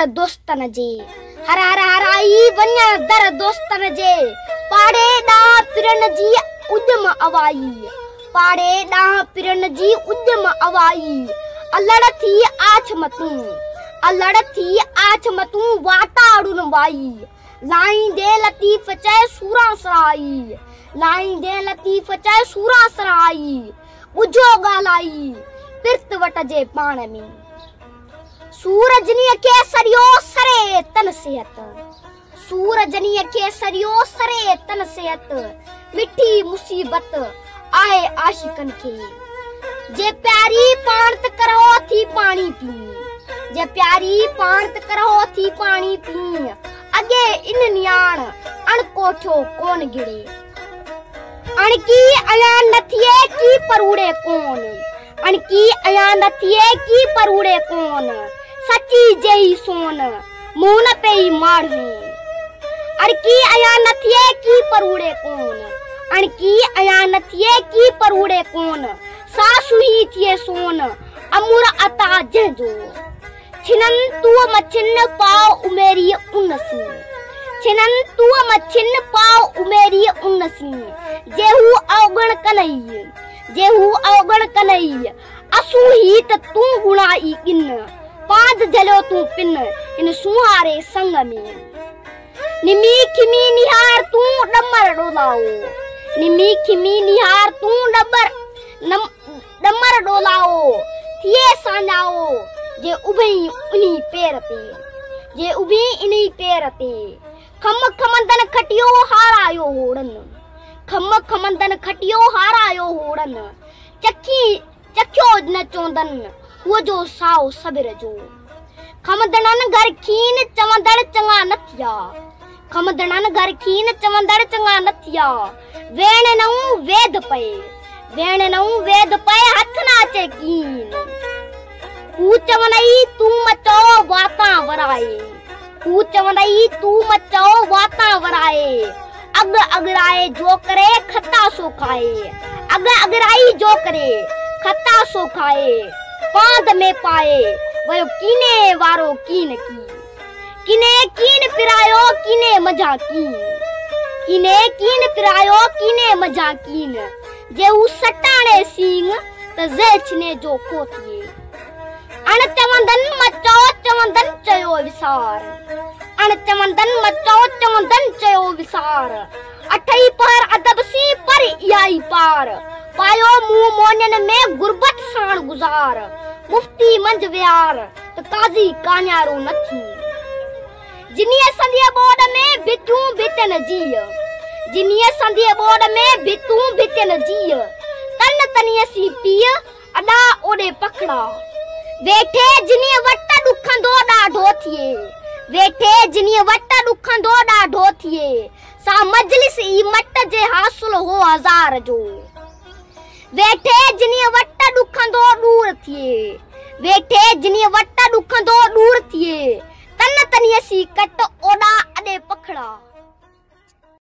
در دوستن جي. هر هر هرائي وڃڻ در دوستن جي. پاڙي ڏانهن پرن جي اڄم اوائي. پاڙي ڏانهن پرن جي اڄم اوائي. الڙ ٿي آڇ متون. الڙ ٿي آڇ متون واٽاڙن وائي. لائيندي لطيف چئي سوران سرهائي. لائيندي لطيف چئي سوران سرهائي. ڳجهو ڳالهائي پرت وٽ جي پاڻ ۾. سور جنيء کي سريو سري تن صحت. سور جنيء کي سريو سري تن صحت. مٺي مصيبت آهي عاشقن کي. جي پياري پاڻ ته ڪرهو ٿي پاڻي پين. جي پياري پاڻ ته ڪرهو ٿي پاڻي پين. اڳي ان نياڻ اڻ ڪوٺيو ڪون گهڙي. اڻڪي عيان نه ٿئي ڪي پروڙي ڪون. اڻڪي عيان نه ٿئي ڪي پروڙي ڪون. سچي جيهي سون منهن نه پيئي ماڙهين. اڻڪي عيان نه ٿئي ڪي پروڙي ڪون. اڻڪي عيان نه ٿئي ڪي پروڙي ڪون. سا سهي ٿئي سون امر عطا جنهن جو. ڇنن توء مڇن پاء اميريء ان سين. ڇنن توء مڇن پاء اميريء ان سين. جي هو اوڳڻ ڪنئي. جي هو اوڳڻ ڪنئي. اسون هي ته تون ڳڻائي ڳن. پاند جهليو تون پن هن سونهاري سڱ ۾. نمي کمي نهار تون ڏمر ڏولائو. نمي کمي نهار تون ڏٻر ڏمر ڏولائو، ٿئي ساڃائو، جي اڀئين انهي پير تي، جي اڀئين انهي پير تي. کم کمندن کٽيو هارايو هوڙن، کم کمندن کٽيو هارايو هوڙن، چکي چکيو نه چوندن هوء جو سائو صبر جو. کمندڙن گهر کين چوندڙ چڱا نه ٿيا، کمندڙن گهر کين چوندڙ چڱا نه ٿيا، ويڻ نئون ويڌ پئي، ويڻ نئون ويڌ پئي هٿ نه اچي ڪين. هو چوندئي تون م چئو واتان ورائي، هو چوندئي تون م چئو واتان ورائي، اڳ اڳرائي جو ڪري خطا سو کائي، اڳ اڳرائي جو ڪري خطا سو کائي، پاند ۾ پائي ويو ڪيني وارو ڪين ڪي. ڪيني ڪين پرايو ڪيني منجهان ڪين. ڪيني ڪين پرايو ڪيني منجهان ڪين. جي هو سٽاڻي سينگ ته زهه ڇني جو ڪو ٿئي. اڻ چوندن م چئو چوندن چيو وسار. اڻ چوندن م چئو چوندن چيو وسار. اٺئي پهر ادب سين پر اها ئي پار. پايو منهن مونين ۾ غربت ساڻ گذار. مفتي منجهه ويهار ته قاضي ڪانيارو نه ٿين. جنيء سنديء ٻوڏ ۾ ڀتيون ڀتين جيء. جنيء سنديء ٻوڏ ۾ ڀتون ڀتين جيء. تن تنيء سين پيء اڏا اوڏي پکڙا. ويٺي جنيء وٽ ڏکندو ڏاڍو ٿئي. ويٺي جنيء وٽ ڏکندو ڏاڍو ٿئي. سا مجلس ئي مٽ جي حاصل هو هزار جو. ويٺي جنيء وٽ ڏکندو ڏور ٿئي. ويٺي جنيء وٽ.